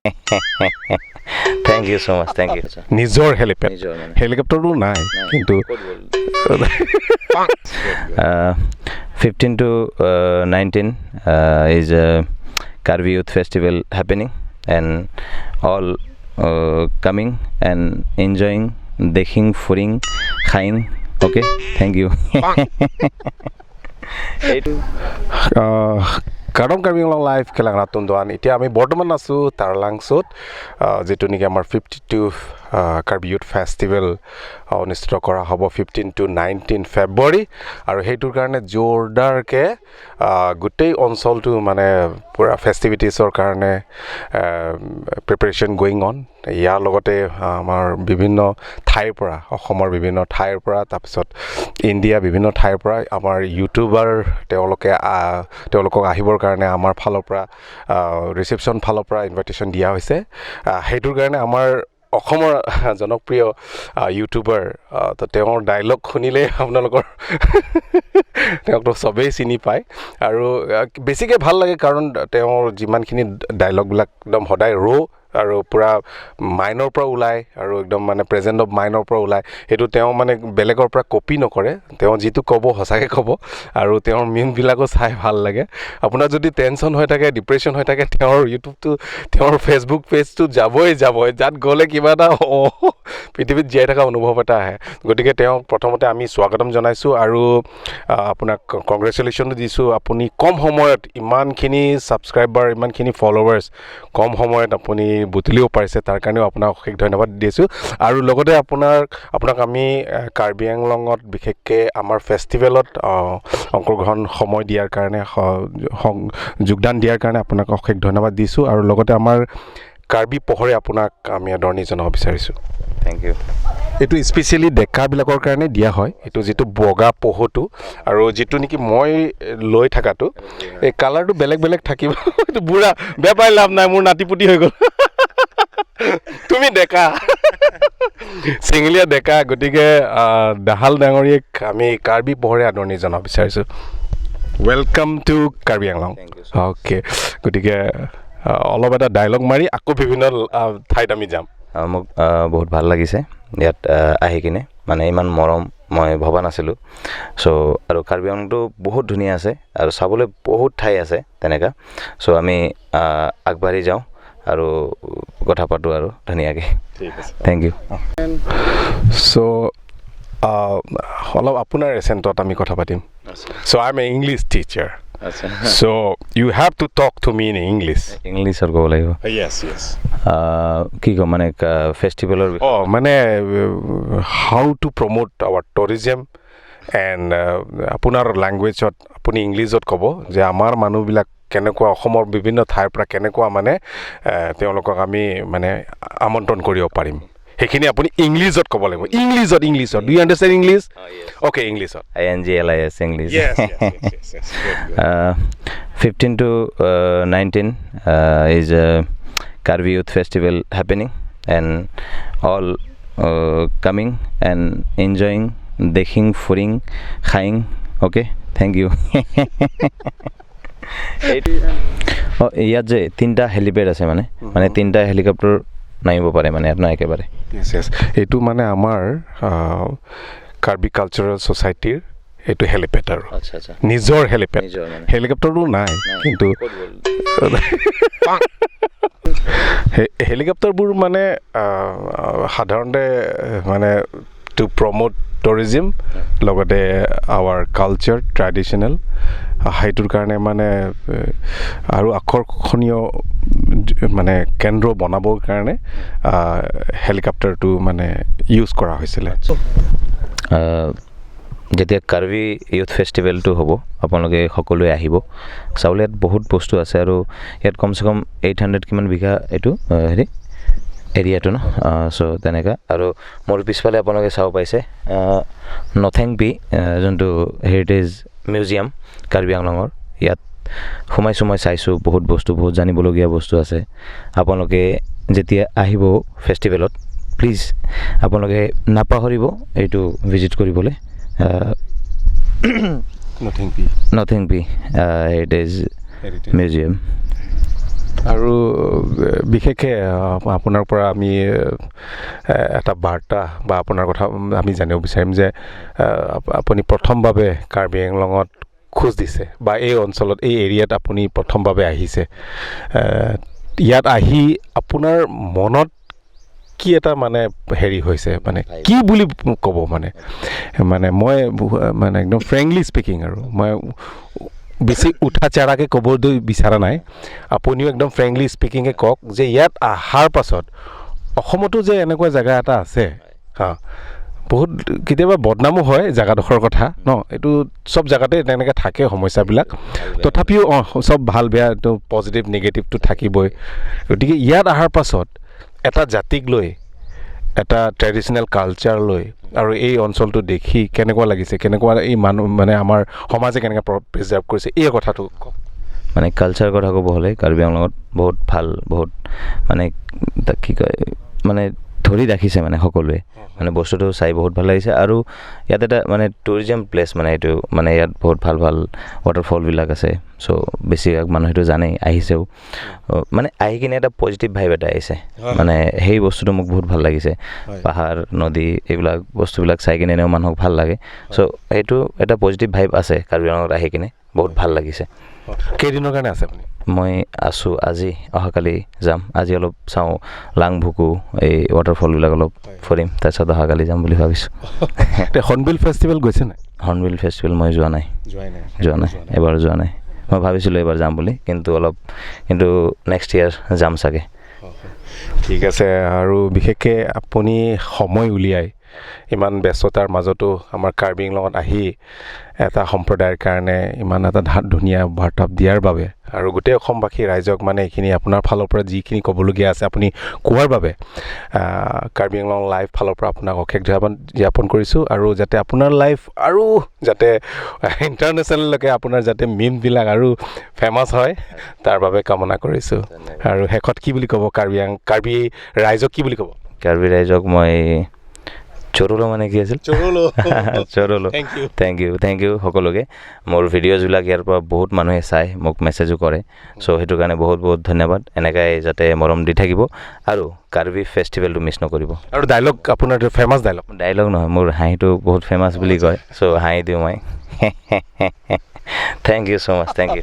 Thank you so much, thank you. নিজৰ helipad. নিজৰ মানে। হেলিকপ্টাৰটো নাই কিন্তু। 15 to 19 is a Karbi Youth Festival happening and all coming and enjoying, দেখিং, ফুৰিং, খাইং। Okay, thank you. এইটো কাৰম কাৰ্বি আংলং লাইভ খেলাং ৰাতুন দোৱান। এতিয়া আমি বৰ্তমান আছোঁ তাৰলাংচুত, যিটো নেকি আমাৰ 52 কাৰ্বি ইউথ ফেষ্টিভেল অনুষ্ঠিত কৰা হ'ব 15 টু 19 ফেব্ৰুৱাৰী। আৰু সেইটোৰ কাৰণে জোৰদাৰকৈ গোটেই অঞ্চলটো মানে পূৰা ফেষ্টিভিটিছৰ কাৰণে প্ৰিপেৰেশ্যন গয়িং অন। ইয়াৰ লগতে আমাৰ বিভিন্ন ঠাইৰ পৰা, অসমৰ বিভিন্ন ঠাইৰ পৰা, তাৰপিছত ইণ্ডিয়া বিভিন্ন ঠাইৰ পৰা আমাৰ ইউটিউবাৰ তেওঁলোকে তেওঁলোকক আহিবৰ কাৰণে আমাৰ ফালৰ পৰা, ৰিচেপশ্যন ফালৰ পৰা ইনভাইটেশ্যন দিয়া হৈছে। সেইটোৰ কাৰণে আমাৰ অসমৰ জনপ্ৰিয় ইউটিউবাৰ, তো তেওঁৰ ডাইলগ শুনিলেই আপোনালোকৰ তেওঁকতো চবেই চিনি পায় আৰু বেছিকৈ ভাল লাগে, কাৰণ তেওঁৰ যিমানখিনি ডাইলগবিলাক একদম সদায় ৰ' আৰু পূৰা মাইণ্ডৰ পৰা ওলায় আৰু একদম মানে প্ৰেজেণ্ট অফ মাইণ্ডৰ পৰা ওলায়। সেইটো তেওঁ মানে বেলেগৰ পৰা কপি নকৰে, তেওঁ যিটো ক'ব সঁচাকৈ ক'ব। আৰু তেওঁৰ মিমবিলাকো চাই ভাল লাগে। আপোনাৰ যদি টেনশ্যন হৈ থাকে, ডিপ্ৰেশ্যন হৈ থাকে, তেওঁৰ ইউটিউবটো, তেওঁৰ ফেচবুক পেজটো যাবই যাবই। যাত গ'লে কিবা এটা পৃথিৱীত জীয়াই থকা অনুভৱ এটা আহে। গতিকে তেওঁক প্ৰথমতে আমি স্বাগতম জনাইছোঁ আৰু আপোনাক কংগ্ৰেচুলেশ্যনো দিছোঁ। আপুনি কম সময়ত ইমানখিনি ছাবস্ক্ৰাইবাৰ, ইমানখিনি ফ'ল'ৱাৰ্ছ কম সময়ত আপুনি বুটলিব পাৰিছে, তাৰ কাৰণেও আপোনাক অশেষ ধন্যবাদ দিছোঁ। আৰু লগতে আপোনাক আমি কাৰ্বি আংলঙত বিশেষকৈ আমাৰ ফেষ্টিভেলত অংশগ্ৰহণ সময় দিয়াৰ কাৰণে, যোগদান দিয়াৰ কাৰণে আপোনাক অশেষ ধন্যবাদ দিছোঁ। আৰু লগতে আমাৰ কাৰ্বি পহৰে আপোনাক আমি আদৰণি জনাব বিচাৰিছোঁ। Thank you. এইটো স্পেচিয়েলি ডেকাবিলাকৰ কাৰণে দিয়া হয়, এইটো যিটো বগা পহুটো আৰু যিটো নেকি মই লৈ থকাটো, এই কালাৰটো বেলেগ বেলেগ থাকিব। এইটো বুঢ়া, বেয়া পাই লাভ নাই, মোৰ নাতি পুতি হৈ গ'ল। তুমি ডেকা, চেঙেলীয়া ডেকা। গতিকে দাহাল ডাঙৰীয়াক আমি কাৰ্বি পহৰে আদৰণি জনাব বিচাৰিছোঁ। Welcome to Karbi Anglong. Thank you. Okay, গতিকে অলপ এটা ডাইলগ মাৰি আকৌ বিভিন্ন ঠাইত আমি যাম। মোক বহুত ভাল লাগিছে ইয়াত আহি কিনে, মানে ইমান মৰম মই ভবা নাছিলোঁ। চ' আৰু কাৰ্বি আংলংটো বহুত ধুনীয়া আছে আৰু চাবলৈ বহুত ঠাই আছে তেনেকুৱা। চ' আমি আগবাঢ়ি যাওঁ আৰু কথা পাতোঁ আৰু ধুনীয়াকৈ। ঠিক আছে। Thank you. চ' অলপ আপোনাৰ এচেণ্টত আমি কথা পাতিম। So I am a English teacher. So you have to talk to me in English. ইংলিছত ক'ব লাগিব? Yes. কি ক'ম মানে ফেষ্টিভেলৰ? অঁ, মানে how to promote our tourism and আপোনাৰ লেংগুৱেজত, আপুনি ইংলিছত ক'ব যে আমাৰ মানুহবিলাক কেনেকুৱা, অসমৰ বিভিন্ন ঠাইৰ পৰা কেনেকুৱা, মানে তেওঁলোকক আমি মানে আমন্ত্ৰণ কৰিব পাৰিম, সেইখিনি আপুনি ইংলিছত ক'ব লাগিব। ইংলিছত, ইংলিছত। Do you understand English? Okay, ইংলিছত। INGLIS, English. 15 to 19 is a Karbi Youth Festival happening and all coming and enjoying, দেখিং, ফুৰিং, খাইং। Okay, thank you. এইটো অঁ, ইয়াত যে তিনিটা হেলিপেড আছে, মানে তিনিটা হেলিকপ্টাৰ নামিব পাৰে মানে ইয়াত ন একেবাৰে? য়েছ, এইটো মানে আমাৰ কাৰ্বি কালচাৰেল ছ'চাইটিৰ এইটো হেলিপেড আৰু আচ্ছা আচ্ছা নিজৰ হেলিপেড। নিজৰ মানে। হেলিকপ্টাৰটো নাই কিন্তু। ক'ত গ'ল? হেলিকপ্টাৰবোৰ মানে সাধাৰণতে মানে টু প্ৰমোট টুৰিজিম, লগতে আৱাৰ কালচাৰ ট্ৰেডিশ্যনেল, সেইটোৰ কাৰণে মানে আৰু আকৰ্ষণীয় মানে কেন্দ্ৰ বনাবৰ কাৰণে হেলিকপ্টাৰটো মানে ইউজ কৰা হৈছিলে। যেতিয়া কাৰ্বি ইউথ ফেষ্টিভেলটো হ'ব, আপোনালোকে সকলোৱে আহিব চাবলৈ। ইয়াত বহুত বস্তু আছে আৰু ইয়াত কমচে কম 800 কিমান বিঘা এইটো হেৰি এৰিয়াটো ন। চ' তেনেকুৱা। আৰু মোৰ পিছফালে আপোনালোকে চাব পাইছে নথেংপি, যোনটো হেৰিটেজ মিউজিয়াম কাৰ্বি আংলঙৰ। ইয়াত সোমাইছোঁ মই, চাইছোঁ বহুত বস্তু, বহুত জানিবলগীয়া বস্তু আছে। আপোনালোকে যেতিয়া আহিব ফেষ্টিভেলত, প্লিজ আপোনালোকে নাপাহৰিব এইটো ভিজিট কৰিবলৈ। নথিংপি। নথিংপি হেৰিটেজ মিউজিয়াম। আৰু বিশেষকৈ আপোনাৰ পৰা আমি এটা বাৰ্তা বা আপোনাৰ কথা আমি জানিব বিচাৰিম যে আপুনি প্ৰথমবাবে কাৰ্বি আংলঙত খোজ দিছে বা এই অঞ্চলত, এই এৰিয়াত আপুনি প্ৰথমবাবে আহিছে। ইয়াত আহি আপোনাৰ মনত কি এটা মানে হেৰি হৈছে, মানে কি বুলি ক'ব, মানে মানে মই মানে একদম ফ্ৰেংকলি স্পীকিং আৰু মই বেছি উঠা চেৰাকৈ ক'বলৈ বিচৰা নাই, আপুনিও একদম ফ্ৰেংকলি স্পীকিঙে কওক যে ইয়াত অহাৰ পাছত অসমতো যে এনেকুৱা জেগা এটা আছে। হা, বহুত কেতিয়াবা বদনামো হয় জেগাডোখৰৰ কথা ন, এইটো চব জেগাতে তেনেকৈ থাকে সমস্যাবিলাক, তথাপিও চব ভাল বেয়াটো, পজিটিভ নিগেটিভটো থাকিবই। গতিকে ইয়াত অহাৰ পাছত এটা জাতিক লৈ, এটা ট্ৰেডিশ্যনেল কালচাৰ লৈ আৰু এই অঞ্চলটো দেখি কেনেকুৱা লাগিছে, কেনেকুৱা এই মানুহ মানে আমাৰ সমাজে কেনেকৈ প্ৰিজাৰ্ভ কৰিছে, এই কথাটো কওক। মানে কালচাৰ কথা ক'ব হ'লে কাৰ্বি আংলঙত বহুত ভাল, বহুত মানে তাক কি কয়, মানে ধৰি ৰাখিছে মানে সকলোৱে, মানে বস্তুটো চাই বহুত ভাল লাগিছে। আৰু ইয়াত এটা মানে টুৰিজিম প্লেচ, মানে এইটো মানে ইয়াত বহুত ভাল ভাল ৱাটাৰফলবিলাক আছে। চ' বেছিভাগ মানুহেতো জানেই, আহিছেও। মানে আহি কিনে এটা পজিটিভ ভাইব এটা আহিছে, মানে সেই বস্তুটো মোক বহুত ভাল লাগিছে। পাহাৰ, নদী, এইবিলাক বস্তুবিলাক চাই কিনে এনেও মানুহক ভাল লাগে। চ' সেইটো এটা পজিটিভ ভাইব আছে কাৰ্বি আংলঙত আহি কিনে বহুত ভাল লাগিছে। কেইদিনৰ কাৰণে আছে আপুনি? মই আছোঁ আজি, অহাকালি যাম। আজি অলপ চাওঁ লাংভুকু এই ৱাটাৰফলবিলাক অলপ ফুৰিম, তাৰপিছত অহাকালি যাম বুলি ভাবিছোঁ। এতিয়া হৰ্ণবিল ফেষ্টিভেল গৈছে নাই? হৰ্ণবিল ফেষ্টিভেল মই যোৱা নাই। যোৱাই নাই? যোৱা নাই, এবাৰো যোৱা নাই। মই ভাবিছিলোঁ এইবাৰ যাম বুলি, কিন্তু অলপ, কিন্তু নেক্সট ইয়েৰ যাম চাগে। ঠিক আছে। আৰু বিশেষকৈ আপুনি সময় উলিয়াই ইমান ব্যস্ততাৰ মাজতো আমাৰ কাৰ্বি আংলঙত আহি এটা সম্প্ৰদায়ৰ কাৰণে ইমান এটা ধুনীয়া বাৰ্তা দিয়াৰ বাবে আৰু গোটেই অসমবাসী ৰাইজক মানে এইখিনি আপোনাৰ ফালৰ পৰা যিখিনি ক'বলগীয়া আছে আপুনি কোৱাৰ বাবে কাৰ্বি আংলং লাইভ ফালৰ পৰা আপোনাক অশেষ ধন্যবাদ জ্ঞাপন কৰিছোঁ। আৰু যাতে আপোনাৰ লাইফ আৰু যাতে ইণ্টাৰনেশ্যনেললৈকে আপোনাৰ যাতে মিমবিলাক আৰু ফেমাছ হয়, তাৰ বাবে কামনা কৰিছোঁ। আৰু শেষত কি বুলি ক'ব কাৰ্বি ৰাইজক, কি বুলি ক'ব? কাৰ্বি ৰাইজক মই চৰুলো, মানে কি আছিল, চৰুলো। Thank you. Thank you, thank you সকলোকে। মোৰ ভিডিঅ'জবিলাক ইয়াৰ পৰা বহুত মানুহে চায়, মোক মেছেজো কৰে। চ' সেইটো কাৰণে বহুত বহুত ধন্যবাদ। এনেকাই যাতে মৰম দি থাকিব আৰু কাৰ্বি ফেষ্টিভেলটো মিছ নকৰিব। আৰু ডাইলগ, আপোনাৰ ফেমাছ ডাইলগ? ডাইলগ নহয়, মোৰ হাঁহিটো বহুত ফেমাছ বুলি কয়। চ' হাঁহি দিওঁ মই। Thank you so much, thank you.